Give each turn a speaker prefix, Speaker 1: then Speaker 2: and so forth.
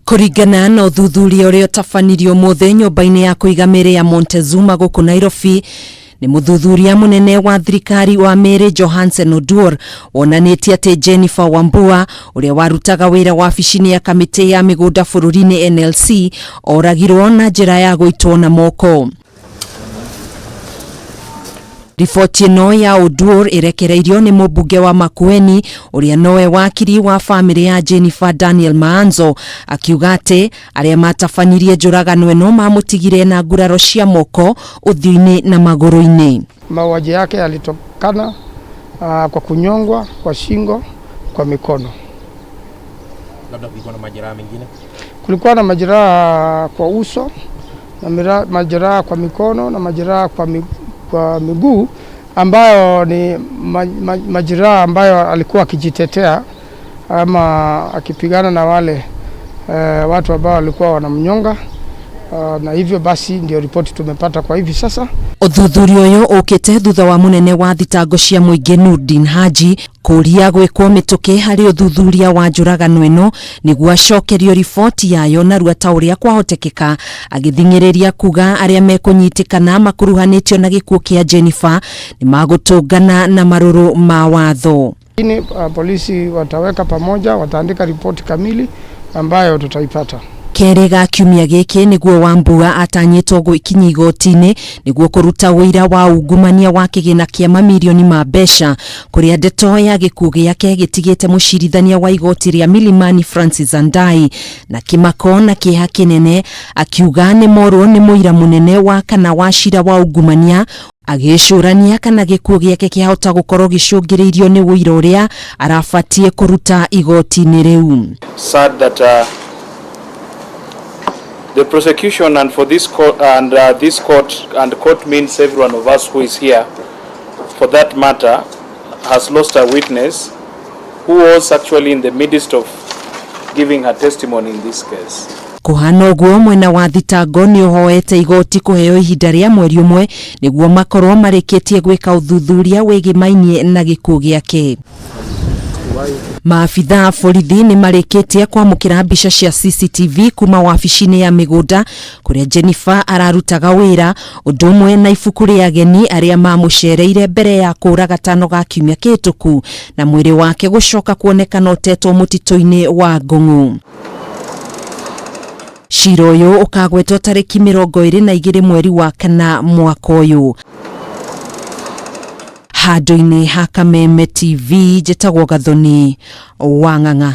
Speaker 1: Kũringana na ũthuthuria ũrĩa ũtabanirio ũmũthĩ nyũmba-inĩ ya kũiga mĩĩrĩ ya Montezuma gũkũ Nairobi nĩ mũthuthuria mũnene wa thirikari wa mĩĩrĩ Johansen Oduor, wonanĩtie atĩ Jennifer Wambua ũrĩa warutaga wĩra wabici-inĩ ya kamĩtĩ ya mĩgũnda bũrũri-inĩ NLC oragirwo na njĩra ya gũitwo na moko. Riboti ĩno ya Oduor ĩrekereirio nĩ mũmbunge wa Makueni ũrĩa nowe wakiri wa famĩlĩ ya Jennifer Daniel Maanzo, akiuga atĩ arĩa matabanirie njũragano ĩno mamũtigire na nguraro cia moko, ũthiũ-inĩ na magũrũ-inĩ.
Speaker 2: Mauaji yake yalitokana kwa kunyongwa kwa shingo, kwa mikono.
Speaker 3: Labda kulikuwa na majeraha mengine?
Speaker 2: Kulikuwa na majeraha kwa uso na majeraha kwa mikono na majeraha kwa miguu ambayo ni majeraha ambayo alikuwa akijitetea ama akipigana na wale watu ambao walikuwa wanamnyonga. Na hivyo basi ndio ripoti tumepata kwa hivi sasa.
Speaker 1: Ũthuthuria ũyũ ũkĩte thutha wa mũnene wa thitango cia mũingĩ Nurdin Haji kũria gwĩkwo mĩtũkĩ harĩ ũthuthuria wa njũragano ĩno nĩguo acokerio riboti yayo narua ta ũrĩa kwahotekeka, agĩthing'ĩrĩria kuga arĩa mekũnyitĩkana makuruhanĩtio na gĩkuũ kĩa Jennifer nĩ magũtũngana na marũrũ ma watho.
Speaker 2: Lakini polisi wataweka pamoja, wataandika ripoti kamili ambayo tutaipata.
Speaker 1: Kerĩ ga kiumia gĩkĩ nĩguo Wambua atanyĩtwo gwĩkinyia igoti-inĩ nĩguo kũruta ũira wa ungumania wa kĩgĩna kĩa mamirioni ma mbeca, kũrĩa ndeto ya gĩkuũ gĩake gĩtigĩte mũcirithania wa igoti rĩa Milimani Francis Andai na kĩmako na kĩeha kĩnene, akiuga nĩ morwo nĩ mũira mũnene wa kana wa cira wa ungumania, agĩcũrania kana gĩkuũ gĩake kĩahota gũkorwo gĩcũngĩrĩirio nĩ ũira ũrĩa arabatiĩ kũruta igoti-inĩ rĩu.
Speaker 4: Sad that the prosecution and for this court and this court, and court means every one of us who is here for that matter, has lost a witness who was actually in the midst of giving her testimony in this case.
Speaker 1: Kũhana ũguo, mwena wa thitango nĩ ũhoete igoti kũheo ihinda rĩa mweri ũmwe nĩguo makorwo marĩkĩtie gwĩka ũthuthuria wĩgĩmainie na gĩkuũ gĩake. Maabitha a borithi nĩ marĩkĩtie kwamũkĩra mbica cia CCTV kuma wabici-inĩ ya mĩgũnda kũrĩa Jennifer ararutaga wĩra, ũndũ ũmwe na ibuku rĩa ageni arĩa mamũcereire mbere ya kũra gatano ga kiumia kĩhĩtũku na mwĩrĩ wake gũcoka kuonekana ũtetwo mũtitũ-inĩ wa Ngũng'ũ. Cira ũyũ ũkagwetwo tarĩki 22 mweri wa kana mwaka ũyũ. Handũ-inĩ ha Kameme TV, njĩtagwo Gathoni wa Ng'ang'a.